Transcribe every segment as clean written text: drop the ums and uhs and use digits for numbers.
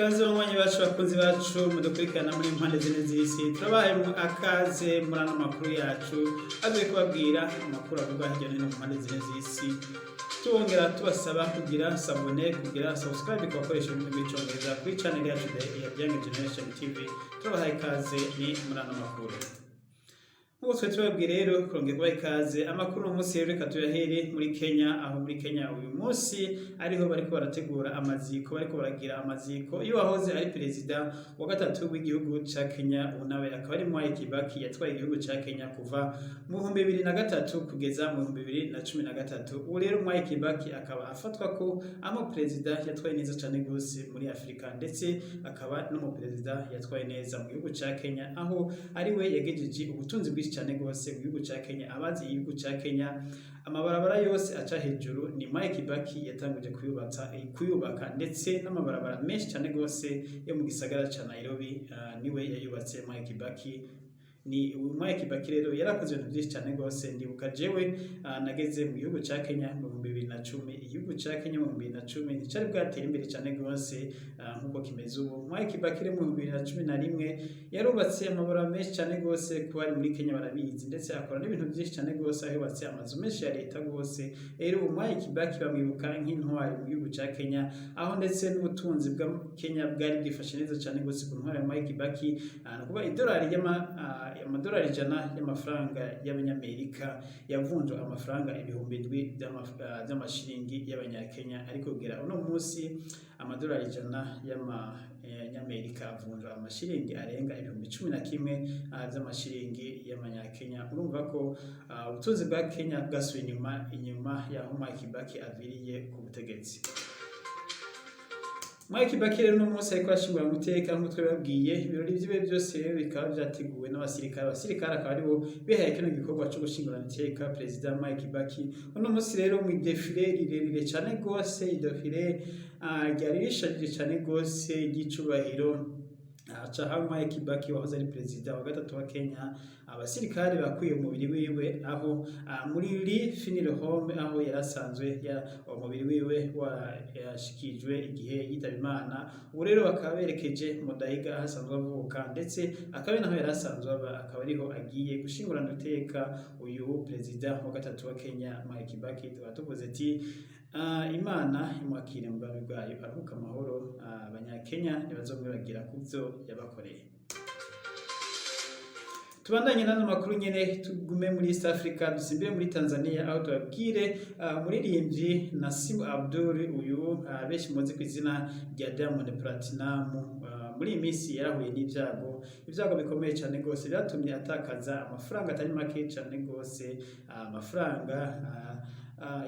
Kaze banywanyi bacu, bakunzi bacu mudukurikirana muri impande zine z'isi, turabahaye akaze muri ano makuru yacu agiye kubabwira amakuru avugwa hirya no hino mu mpande zine z'isi. Tubongera tubasaba kugira s'abonner, kugira subscribe ku bakoresha ururimi rw'Icongereza kuri channel yacu ya Young Generation TV. Turabahaye ikaze ni muri ano makuru. Nk'uko twari tubabwiye rero, kurongera kubaha ikaze. Amakuru uno munsi rero reka tuyahere muri Kenya, aho muri Kenya uyu munsi ariho bariko barategura amaziko, bariko baragira amaziko iyo wahoze ari perezida wa gatatu w'igihugu ca Kenya. Ubu nawe akaba ari Mwai Kibaki, yatwaye igihugu ca Kenya kuva mu 2003 kugeza mu 2013. Ubu rero Mwai Kibaki akaba afatwa ko ama perezida yatwaye neza cane gose muri Afrika, ndetse akaba n'umuperezida yatwaye neza mu gihugu ca Kenya, aho ari we yagejeje ubutunzi bwinshi cane gose mu gihugu ca Kenya. Abazi igihugu ca Kenya, amabarabara yose aca hejuru ni Mwai Kibaki yatanguje kuyubaka, ndetse n'amabarabara menshi cane gose yo mu gisagara ca Nairobi niwe yayubatse Mwai Kibaki. Ni Mwai Kibaki rero yarakoze ibintu byinshi cyane gose. Ndibuka jewe nageze mu gihugu ca Kenya mu 2010. Igihugu ca Kenya mu 2010 nticari bwatera imbere cyane gose nkuko kimeze ubu. Mwai Kibaki rero mu 2011 yarubatse amabarabara menshi cyane gose, kuba ari muri Kenya barabizi, ndetse akora n'ibintu byinshi cyane gose, aho yubatse amazu menshi ya leta gose. Rero ubu Mwai Kibaki bamwibuka nk'intwari mu gihugu ca Kenya, aho ndetse n'ubutunzi bwa Kenya bwari bwifashe neza cyane gose ku ntwari ya Mwai Kibaki. Ni ukuvuga idolari y'ama amadolari 100 y'amafaranga y'Abanyamerika yavunjwa amafaranga 7000 by'amashiringi y'Abanyakenya, ariko kugera uno munsi amadolari 100 y'Amanyamerika avunjwa amashiringi arenga 11,000 by'amashiringi y'Amanyakenya. Urumva ko ubutunzi bwa Kenya bwasubiye inyuma inyuma y'aho Mwai Kibaki aviriye ku butegetsi. Mwai Kibaki rero uno munsi ariko arashingura mu iteka nk'uko twabibabwiye. Ibirori vyiwe byose rero bikaba vyateguwe n'abasirikare. Abasirikare akaba aribo bihaye kino gikorwa co gushingurana iteka Perezida Mwai Kibaki. Uno munsi rero mu défilé rirerire cane gose, i défilé ryari risharije cane gose ry'icubahiro, aca aho Mwai Kibaki wahoze ari perezida wa gatatu wa Kenya, abasirikare bakuye umubiri wiwe aho muri Lee Funeral Home, aho yari asanzwe umubiri wiwe washikijwe igihe yitaba Imana. Ubu rero bakaba berekeje Muthaiga aho asanzwe avuka, ndetse akaba ari naho yari asanzwe aba, akaba ariho agiye gushingurana iteka uyu perezida wa gatatu wa Kenya, Mwai Kibaki. Tukaba tuvuze ati Imana imwakire mu bwami bwayo, aruhuka amahoro. Abanyakenya ntibazomwibagira kuvyo yabakoreye. Tubandanye n'ano makuru nyene, tugume muri East Africa, dusimbire muri Tanzania, aho tubabwire umuririmbyi Nasibu Abdul, uyu benshi muzi ku izina rya Diamond Platnumz. Muri iyi minsi yarahuye n'ibyago, ibyago bikomeye cyane rwose byatumye atakaza amafaranga atari make cyane rwose. Amafaranga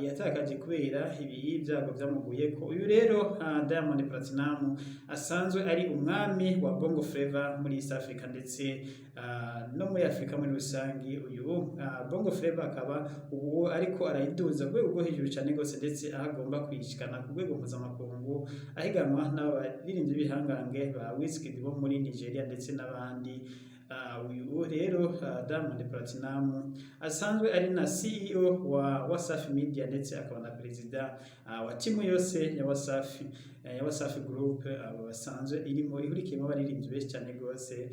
yatakaje kubera ibi byago byamuguye ko. Uyu rero Diamond Platnumz asanzwe ari umwami wa Bongo Flava muri East Africa, ndetse no muri Afrika muri rusangi. Uyu Bongo Flava akaba ubu ariko arayiduza ku rwego rwo hejuru cyane rwose, ndetse aho agomba kuyishikana ku rwego mpuzamakungu, ahiganwa n'abaririmbyi b'ibihangange ba Wizkid bo muri Nigeria ndetse n'abandi. Uyu rero Diamond Platnumz asanzwe ari na CEO wa Wasafi Media, ndetse akaba na perezida wa timu yose ya Wasafi, ya Wasafi Group, abo basanzwe irimo ihurikiyemo abaririmbyi benshi cyane rwose,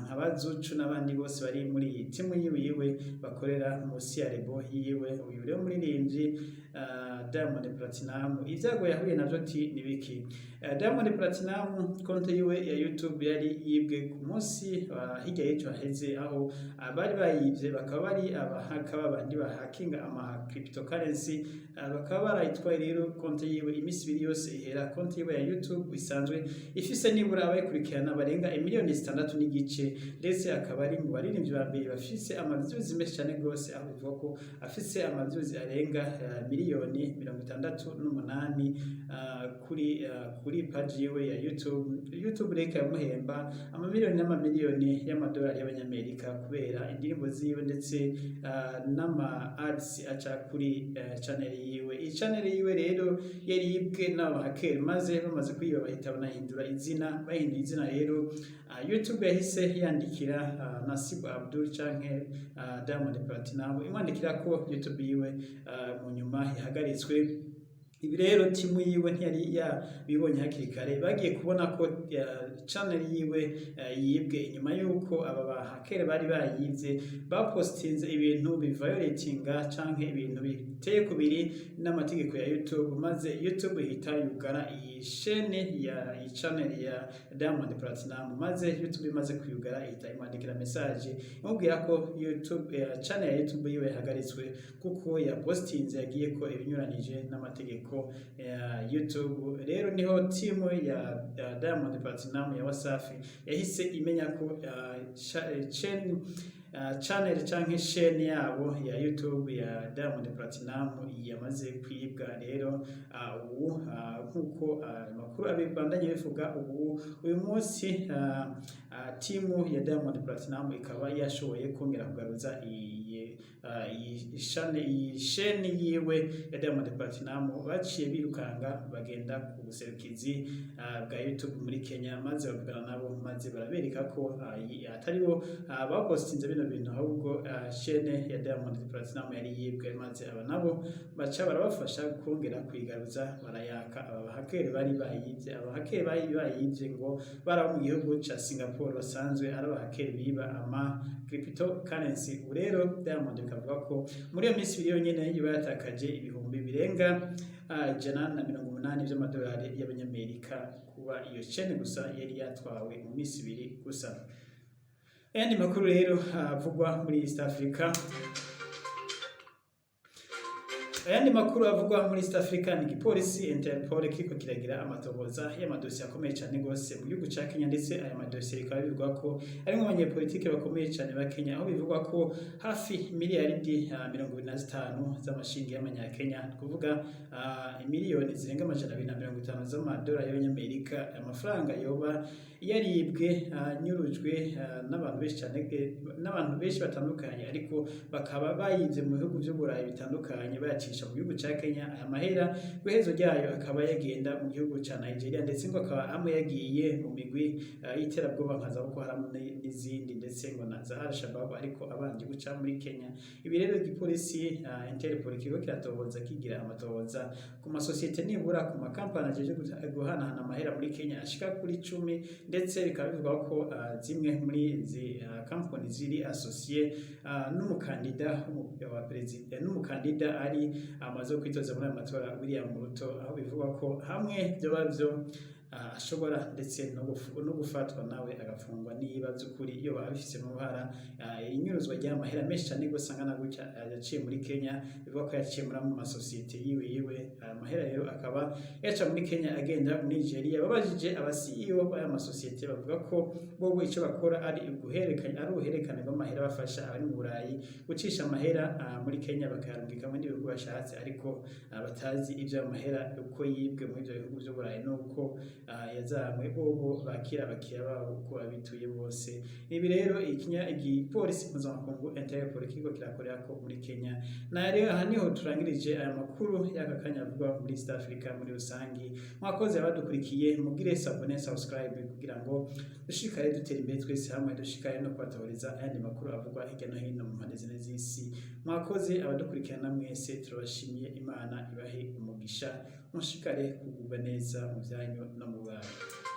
nka ba Zuchu n'abandi bose bari muri iyi timu yiwe bakorera munsi ya label yiwe. Uyu rero muririmbyi Diamond Platnumz, ibyago yahuye navyo ati nibiki? Diamond Platnumz konti yiwe ya YouTube yari yibwe ku munsi wa hirya y'ejo haheze, aho abari bayivye bakaba bari abahaka babandi bahakinga ama cryptocurrency, bakaba barayitwaye rero konti yiwe. Iminsi 2 yose ihera, konti yiwe ya YouTube isanzwe ifise nibura abayikurikirana barenga 6.5 miliyoni, ndetse akaba ari mu baririmbyi ba mbere bafise ama views menshi cyane rwose, aho bivuga ko afise ama views arenga 68 miliyoni kuri page yiwe ya YouTube. YouTube reka yamuhemba amamiliyoni n'amamiliyoni y'amadolari y'Abanyamerika kubera indirimbo ziwe ndetse n'ama ads aca kuri channel yiwe. Iyi channel yiwe rero yari yibwe n'aba hacker, maze bamaze kuyiba bahita banahindura izina. Bahinduye izina rero, YouTube yahise yandikira Nasibu Abdul canke Diamond Platnumz, imwandikira ko YouTube yiwe mu nyuma ihagaritswe. Ibi rero timu yiwe ntiyari yabibonye hakiri kare. Bagiye kubona ko channel yiwe yibwe inyuma y'uko aba bahakere bari bayivye bapostinze ibintu biviolatinga canke ibintu biteye kubiri n'amategeko ya YouTube, maze YouTube ihita yugara iyi chaîne ya iyi channel ya Diamond Platnumz. Maze YouTube imaze kuyugara, ihita imwandikira message imubwira ko YouTube channel ya YouTube yiwe yahagaritswe kuko yapostinze, yagiye ko ibinyuranije n'amategeko ya YouTube. Rero niho timu ya Diamond Platnumz ya Wasafi yahise imenya ko chain channel canke chaîne yabo ya YouTube ya Diamond Platnumz yamaze kwibwa. Rero ubu nkuko amakuru abibandanye bivuga, ubu uyu munsi timu ya Diamond Platnumz ikaba yashoboye kongera kugaruza iyi chaîne yiwe ya Diamond Platnumz. Baciye birukanga bagenda ku buserukizi bwa YouTube muri Kenya, maze bavugana nabo, maze barabereka ko atari bo bapostinze bino bintu, ahubwo chaîne ya Diamond Platnumz yari yibwe. Maze aba nabo baca barabafasha kongera kuyigaruza, barayaka aba bahakere bari bayivye. Aba bahakere bari bayivye ngo barabo mu gihugu ca Singapore, basanzwe ari abahakere biba ama cryptocurrency. Ubu rero Diamond bikavuga ko muri iyo minsi 2 yonyene iba yatakaje ibihumbi birenga 180 vy'amadolari y'abanyamerika kuba iyo chaîne gusa yari yatwawe mu minsi 2 gusa. Ayandi makuru rero avugwa muri East Africa. Ayandi makuru avugwa muri East Africa ni igipolisi Interpol kiriko kiragira amatohoza y'amadosiye akomeye cyane gose mu gihugu ca Kenya, ndetse aya madosiye bikaba bivugwa ko arimwo abanyepolitike bakomeye cyane ba Kenya, aho bivugwa ko hafi miliyaridi 25 z'amashingi y'amanyakenya, ni kuvuga miliyoni zirenga 250 z'amadolari y'abanyamerika, amafaranga yoba yaribwe, anyurujwe n'abantu benshi cyane, n'abantu benshi batandukanye, ariko bakaba bayivye mu bihugu vy'Uburayi bitandukanye, bayacisha mu gihugu ca Kenya. Aya mahera iherezo ryayo akaba yagenda mu gihugu ca Nigeria, ndetse ngo akaba amwe yagiye mu migwi y'iterabwoba nka za Boko Haram n'izindi, ndetse ngo na za Al-Shabaab, ariko abanje guca muri Kenya. Ibi rero igipolisi Interpol kiriko kiratohoza, kigira amatohoza ku masosiyete, nibura ku makampani ajeje guhanahana amahera muri Kenya ashika kuri 10, ndetse bikaba bivugwa ko zimwe muri izi kampani ziri associé n'umukandida wa perezida, n'umukandida ari amaze kwitoza muri aya matora, William Ruto, aho bivugwa ko hamwe vyoba vyo ashobora ndetse no gufatwa nawe agafungwa niba by'ukuri iyo abifisemo uruhara inyuruzwa ry'amahera menshi cyane gose angana gutya yaciye muri Kenya. Bivuga ko yaciye muri amwe mu masosiyete yiwe. Aya mahera rero akaba yaca muri Kenya agenda muri Nigeria. Babajije aba CEO b'aya masosiyete, bavuga ko bobo icyo bakora ari uguhererekanya, ari uruhererekane rw'amahera, bafasha abari mu Burayi gucisha amahera muri Kenya bakayarungika mu bindi bihugu bashatse, ariko batazi ibyo ayo mahera uko yibwe muri ibyo bihugu by'Uburayi n'uko yazanywe. Bobo bakira abakiriya babo uko babituye bose. Ibi rero igipolisi mpuzamakungu Interpol kiriko kirakorera ko muri Kenya. Na rero aha niho turangirije aya makuru y'aka kanya avugwa muri East Africa muri rusangi. Mwakoze abadukurikiye, mugire s'abonner, subscribe kugira ngo dushikare dutera imbere twese hamwe, dushikare no kubatoreza ayandi makuru avugwa hirya no hino mu mpande zine z'isi. Mwakoze abadukurikirana mwese, turabashimiye. Imana ibahe umugisha, mushikare kugubwa neza mu byanyu no mu banyu.